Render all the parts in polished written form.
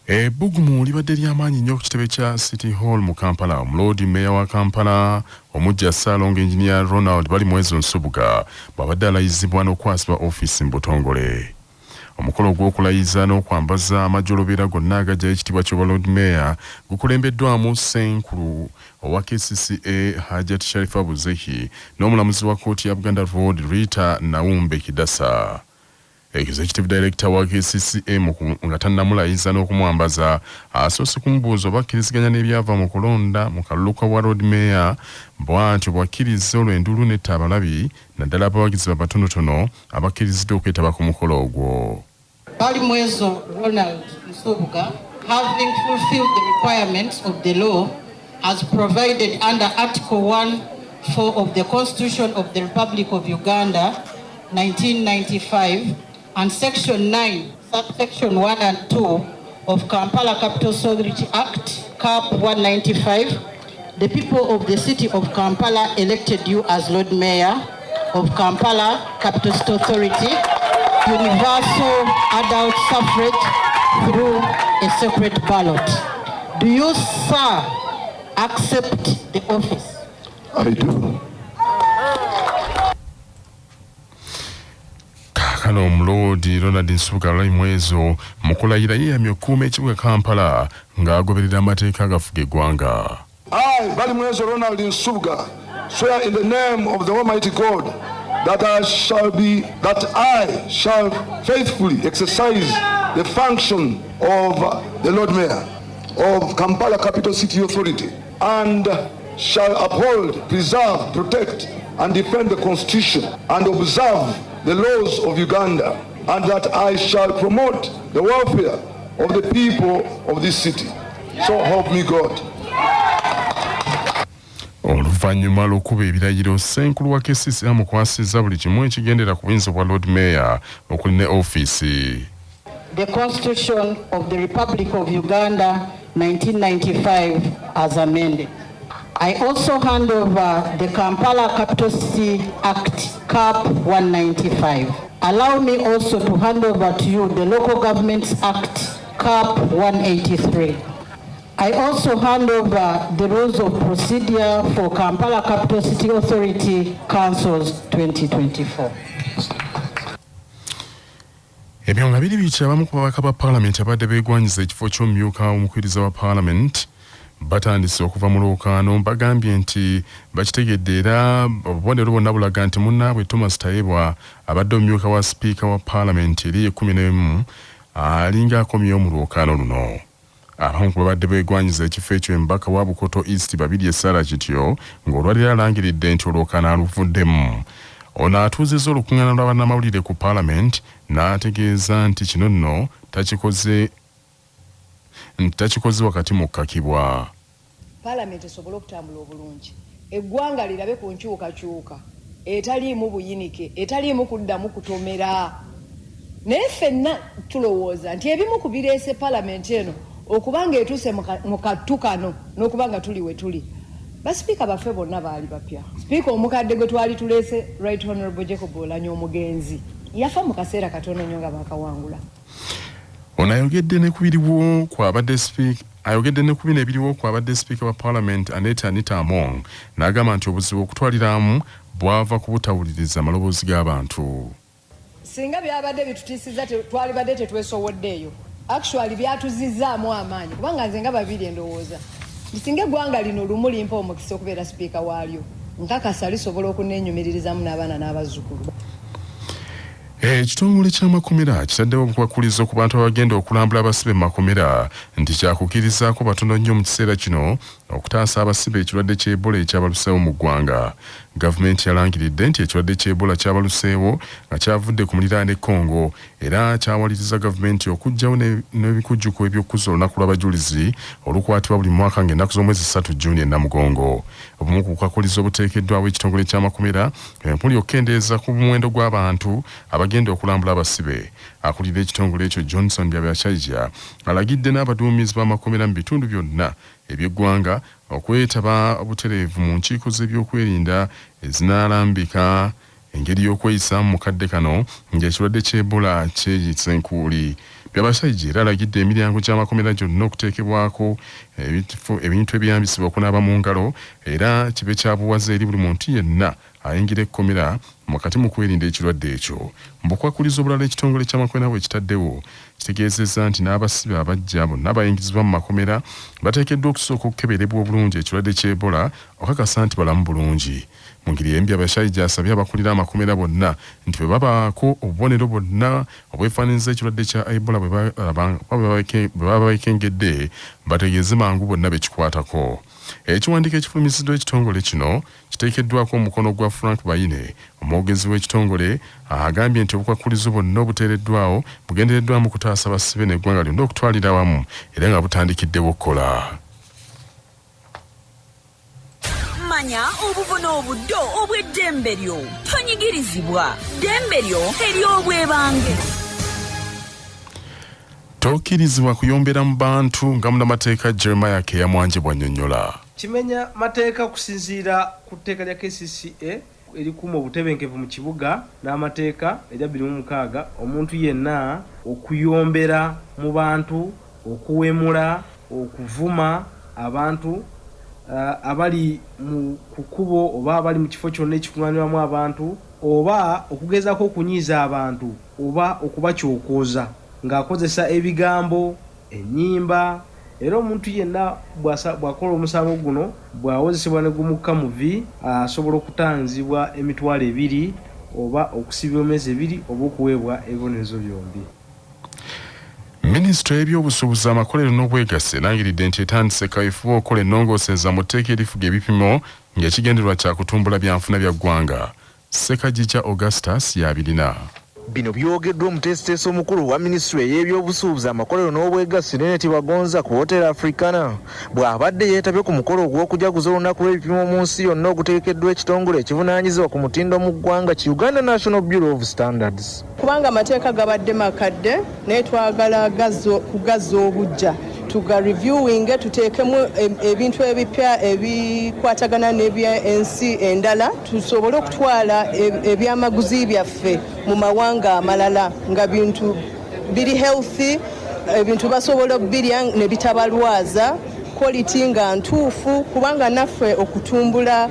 Ebbugumu libadde ly'amaanyi nnyo ku kitebe kya City Hall mu Kampala. Omuloodi mmeeya wa Kampala omuggya Ssaalongo Engineer Ronald Balimwezo Nsubuga bw'abadde alayizibwa n'okukwasibwa ofiisi mu butongole. Omukolo gw'okulayiza n'okwambaza amajolobera gonna agaggyayo ekitiibwa ky'obwa Lord Mayor gukulembeddwamu Ssenkulu owa KCCA Hajat Sharifa Buzeki n'omulamuzi wa kkooti ya Buganda Road Rita Naumbe Kidasa. Executive Director wa KCCA nga tannamulayiza n'okumwambaza asoose kumubuuza oba akkiriziganya n'ebyava mu kulonda mu kalulu ka bwa Lord Mayor bw'atyo bw'akkirizza olwo enduulu n'etta abalabi naddala abawagizi be abatonotono abakkiriziddwa okwetaba ku mukolo ogwo. Balimwezo Ronald Nsubuga, having fulfilled the requirements of the law as provided under Article 1(4) of the Constitution of the Republic of Uganda, 1995, and Section 9, subsection 1 and 2 of Kampala Capital Authority Act, CAP 195, the people of the city of Kampala elected you as Lord Mayor of Kampala Capital City Authority, universal adult suffrage through a secret ballot. Do you, sir, accept the office? I do. Kaakano Omuloodi Ronald Nsubuga Lwalimwezo mu kulayira yeeyamye okukuuma ekibuga Kampala ng'agoberera amateeka agafuga eggwanga. I, Balimwezo Ronald Nsubuga, swear in the name of the Almighty God that I shall be, that I shall faithfully exercise the function of the Lord Mayor of Kampala Capital City Authority and shall uphold, preserve, protect and defend the Constitution and observe the laws of Uganda, and that I shall promote the welfare of the people of this city. So help me God. Oluvannyuma lw'okuba ebirayiro, ssenkulu wa KCC amukwasizza buli kimu ekigendera ku buyinza bwa Lord Mayor okuli ne ofiisi. The Constitution of the Republic of Uganda 1995 as amended. I also hand over the Kampala Capital City Act, CAP 195. Allow me also to hand over to you the Local Governments Act, CAP 183. I also hand over the rules of procedure for Kampala Capital City Authority Councils 2024. Ebyo nga biri bityo, abamu ku babaka ba paalamenti abadde beegwanyiza ekifo ky'omumyuka omukubiriza wa paalamenti batandise okuva mu lwokaano. Bagambye nti bakitegedde era obubonero bwonna bulaga nti munnaabwe Thomas Tayebwa abadde omumyuka wa sipiika wa paalamenti eri 11 alinga akomyewo mu lwokaano luno. Abamu ku babadde beegwanyiza ekifo ekyo embaka wa Bukoto East Babirye Sarah Kityo ng'olwaliro alangiridde nti olwokaano aluvuddemu. Ono atuuzizza olukuŋŋaana lwa bannamawulire ku paalamenti n'ategeeza nti kino nno takikoze nti takikoze wakati mu kkakibwa. Paalamenti esobole okutambula obulungi, eggwanga lirabe ku nkyukakyuka etaliimu buyinike, etaliimu kuddamu kutomera. Naye ffenna tulowooza nti ebimu ku bireese paalamenti eno okuba nga etuuse mu kattu kano n'okuba nga tuli we tuli, basipiika baffe bonna baali bapya. Sipiika omukadde gwe twali tuleese, Right Honorable Jacob Oulanyah, omugenzi yafa mu kaseera katono nnyo nga bakawangula. Ono ayogedde ne ku biriwo kwabadde sipiika, ayogedde ne ku bino ebiriwo kwabadde sipiika wa paalamenti Annet Anita Among n'agamba nti obuzibu okutwaliramu bwava ku butawuliriza amaloboozi g'abantu. Singa byabadde bitutiisiza, twalibadde tetwesowoddeeyo. Actually byatuzizzaamu amaanyi, kubanga nze nga babiri endowooza nti singa eggwanga lino lumu limpa omukisa okubeera sipiika waalyo, nkakasa lisobola okuneenyumiririzamu n'abaana n'abazzukulu. Ekitongole ky'amakomera kitaddewo obukwakkulizo ku bantu abagenda okulambula abasibe mu makomera nti kyakukkirizaako batono nnyo mu kiseera kino okutaasa abasibe ekirwadde ky'Ebola ekyabaluseewo mu ggwanga. Gavumenti yalangiridde nti ekirwadde ky'Ebola kyabaluseewo nga kyavudde ku muliraano e Congo era kyawaliriza gavumenti okuggyawo n'ebikujjuko eby'okukuza olunaku lw'abajulizi olukwatibwa buli mwaka ng'ennaku z'omwezi 3 Juni e Namugongo. Obumu ku bukwakkulizo obuteekeddwawo ekitongole ky'amakomera muli okukendeeza ku muwendo gw'abantu abagenda okulambula abasibe. Akulira ekitongole ekyo Johnson Byabashaija alagidde n'abaduumizi b'amakomera mu bitundu byonna eby'eggwanga okwetaba obutereevu mu nkiiko z'ebyokwerinda ezinaalambika engeri y'okweyisaamu mu kadde kano ng'ekirwadde ky'Ebola kyeyitsa enkuuli. Byabashaija era alagidde emiryango gy'amakomera gyonna okuteekebwako ebintu ebiyambisibwa okunaaba mu ngalo era kibe kya buwaze eri buli muntu yenna ayingira ekkomera wakati mu kwerinda ekirwadde ekyo. Mu bukwakkulizo obulala ekitongole ky'amakomera bwe kitaddewo kitegeezezza nti n'abasibe abaggya bonna abayingizibwa mu makomera bateekeddwa okusooka okukeberebwa obulungi ekirwadde kya Ebola okakasa nti balamu bulungi. Mu ngeri y'emu Byabashaija asabye abakulira amakomera bonna nti bwe babaako obubonero bwonna obwefaananyiriza ekirwadde kya Ebola bwe baba bekengedde bategeeze mangu bonna be kikwatako. Ekiwandiiko ekifulumiziddwa ekitongole kino kiteekeddwako omukono gwa Frank Baine, omwogezi w'ekitongole agambye nti obukwakkulizo bwonna obuteereddwawo bugendereddwamu kutaasa basibe n'eggwanga lyonna okutwalira awamu era nga butandikiddewo okukola. Manya obuvuna obuddo obw'eddembe lyo. Tonyigirizibwa. Ddembe lyo ery'obwebange. Tokkirizibwa kuyombera mu bantu nga munnamateeka Jeremiah Keyamwanje bw'annyonnyola. Kimenya mateeka okusinziira ku tteeka lya KCCA erikuuma obutebenkevu mu kibuga n'amateeka erya 2006 omuntu yenna okuyombera mu bantu, okuwemula, okuvuma abantu abali mu ku kkubo oba abali mu kifo kyonna ekikung'aanirwamu abantu oba okugezaako okunyiiza abantu oba okubakyokooza ng'akozesa ebigambo, ennyimba era omuntu yenna bw'akola omusango guno bw'awozesebwa ne gumukka mu vvi asobola okutanzibwa 20,000 oba okusibibwa emyezi 2 oba okuweebwa ebibonerezo byombi. Minisitule y'ebyobusuubuzi, amakolero n'obwegassi erangiridde nti etandise kaweefube okukola ennongoosereza mu tteeka erifuga ebipimo ng'ekigendererwa kya kutumbula byanfuna bya ggwanga. Ssekajija Augustus y'abirina. Bino byogeddwa omuteesiteesi omukulu wa minisitule ey'ebyobusuubuzi, amakolero n'obwegassi Rene Tibagonza ku Hotel Africana bw'abadde yeetabye ku mukolo ogw'okujaguza olunaku lw'ebipimo mu nsi yonna ogutegekeddwa ekitongole ekivunaanyizibwa ku mutindo mu ggwanga ki Uganda National Bureau of Standards. Kubanga amateeka gabadde makadde naye twagala kugazza obuggya, tuga reviewing, tuteekemu ebintu ebipya ebikwatagana n'ebyensi endala, tusobole okutwala ebyamaguzi byaffe mu mawanga amalala nga bintu biri healthy, ebintu basobola okubirya ne bitabalwaza, quality nga ntuufu, kubanga naffe okutumbula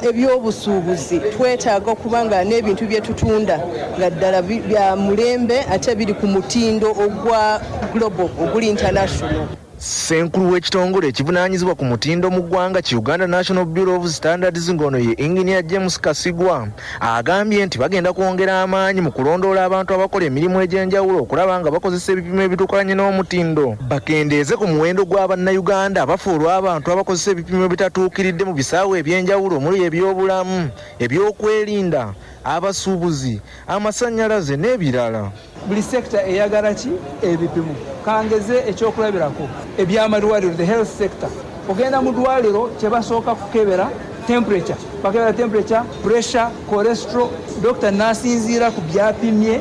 ebyobusuubuzi twetaaga okuba nga n'ebintu bye tutunda nga ddala bya mulembe ate biri ku mutindo ogwa global, oguli international. Ssenkulu w'ekitongole ekivunaanyizibwa ku mutindo mu ggwanga ki Uganda National Bureau of Standards ng'ono ye Engineer James Kasigwa agambye nti bagenda kwongera amaanyi mu kulondoola abantu abakola emirimu egy'enjawulo okulaba nga bakozesa ebipimo ebituukanye n'omutindo, bakendeeze ku muwendo gw'abannayuganda abafa olw'abantu abakozesa ebipimo ebitatuukiridde mu bisaawe eby'enjawulo omuli ebyobulamu, ebyokwerinda, abasuubuzi, amasannyalaze n'ebirala. Buli sector eyagala ki ebipimo. Kangeze ekyokulabirako ebyamalwaliro, the health sector. Ogenda mu ddwaliro kye basooka kukebera temperature, bakebera temperature, pressure, cholesterol. Doctor n'asinziira ku byapimye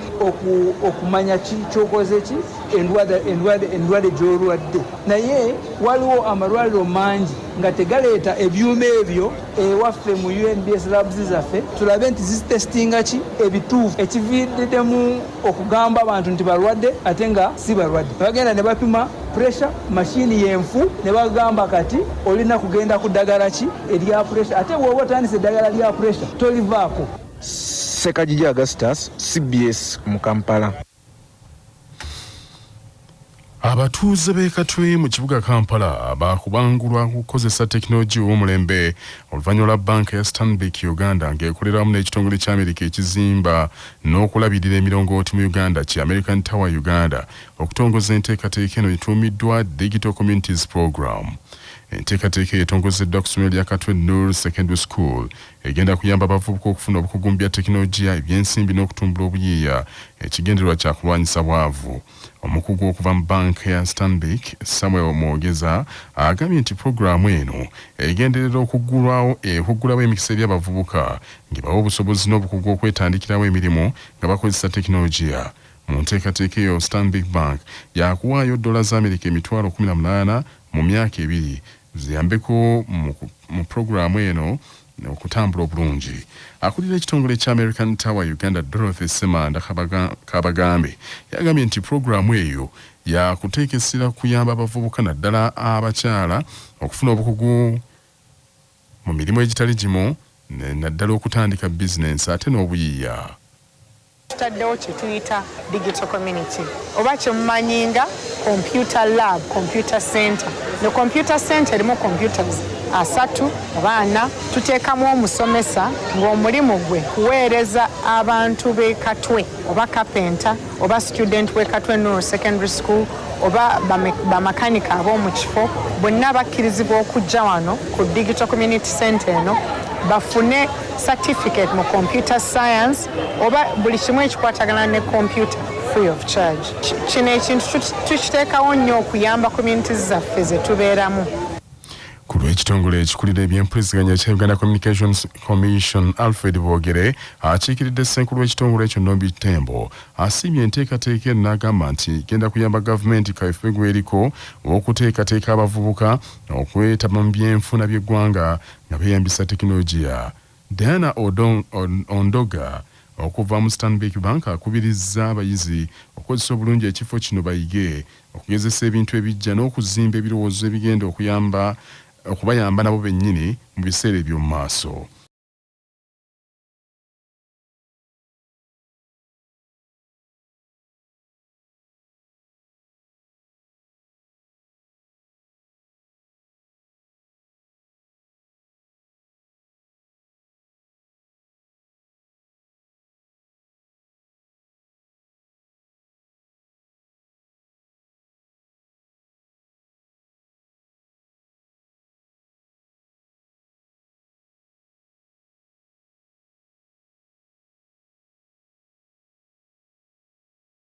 okumanya ki kyokoze ki endwadde gy'olwadde. Naye waliwo amalwaliro mangi nga tegaleeta ebyuma ebyo ewaffe mu UNBS labs zaffe tulabe nti zitestinga ki ebituufu, ekiviiriddemu okugamba abantu nti balwadde ate nga si balwadde. Bagenda ne bapima pressure, mashini yenfu, ne bagamba kati olina kugenda ku ddagala ki erya pressure, ate bw'oba otandise eddagala lya pressure tolivaako. Ssekajija Augustus, CBS mu Kampala. Abatuuze b'e Katwe mu kibuga Kampala baakubangulwa kukozesa tekinologiya ow'omulembe oluvannyuma lwa bbanka ya Stanbic Uganda ng'ekolera wamu n'ekitongole kya Amerika ekizimba n'okulabirira emirongooti mu Uganda ki American Tower Uganda okutongoza enteekateeka eno etuumiddwa Digital Communities Program. Enteekateeka eyo etongozeddwa ku ssomero lya Katwe Nur Secondary School egenda kuyamba abavubuka okufuna obukugu mu bya tekinologiya, ebyensimbi n'okutumbula obuyiiya, ekigendererwa kya kulwanyisa bwavu. Omukugu okuva mu bbanka ya Stanbic, Samuel Mwogeza, agambye nti pulogulaamu eno egenderera okuggulawo emikisa eri abavubuka ng'ebawa obusobozi n'obukugu okwetandikirawo emirimu nga bakozesa tekinologiya. Mu nteekateeka eyo, Stanbic Bank yakuwaayo dola za Amerika 18,000 mu myaka 2 ziyambeko mu pulogulaamu eno. okutambula obulungi. Akulira ekitongole kya American Tower Uganda, Dorothy Ssemanda Kabagambe, yagambye nti pulogulaamu eyo yakuteeka essira kuyamba abavubuka naddala abakyala okufuna obukugu mu mirimu egitali gimu, naddala okutandika bizinensi ate n'obuyiiya. Tutaddewo kye tuyita digital community, oba kyemumanyi nga computer lab, computer center. Ne computer center erimu computers 3 oba 4. Tuteekamu omusomesa ng'omulimu gwe kuweereza abantu b'e Katwe, oba carpenter, oba student w'e Katwe Nuru Secondary School, oba bamakanika ab'omu kifo, bonna bakkirizibwa okujja wano ku digital community center eno bafune certificate mu computer science oba buli kimu ekikwatagana ne computer free of charge. Kino ekintu tukiteekawo nnyo okuyamba communities zaffe ze tubeeramu. Ku lw'ekitongole ekikulira ebyempuliziganya ekya Uganda Communications Commission, Alfred Bogere akiikiridde ssenkulu w'ekitongole ekyo Nombi Tembo asiimye enteekateeka eno n'agamba nti genda kuyamba gavumenti kaweefube gweriko okuteekateeka abavubuka okwetaba mu byenfuna by'eggwanga nga beeyambisa tekinologiya. Diana Ondoga okuva mu Stanbic Bank akubirizza abayizi okukozesa obulungi ekifo kino bayige okugezesa ebintu ebijja n'okuzimba ebirowoozo ebigenda okuyamba okubayamba nabo bennyini mu biseera eby'omu maaso.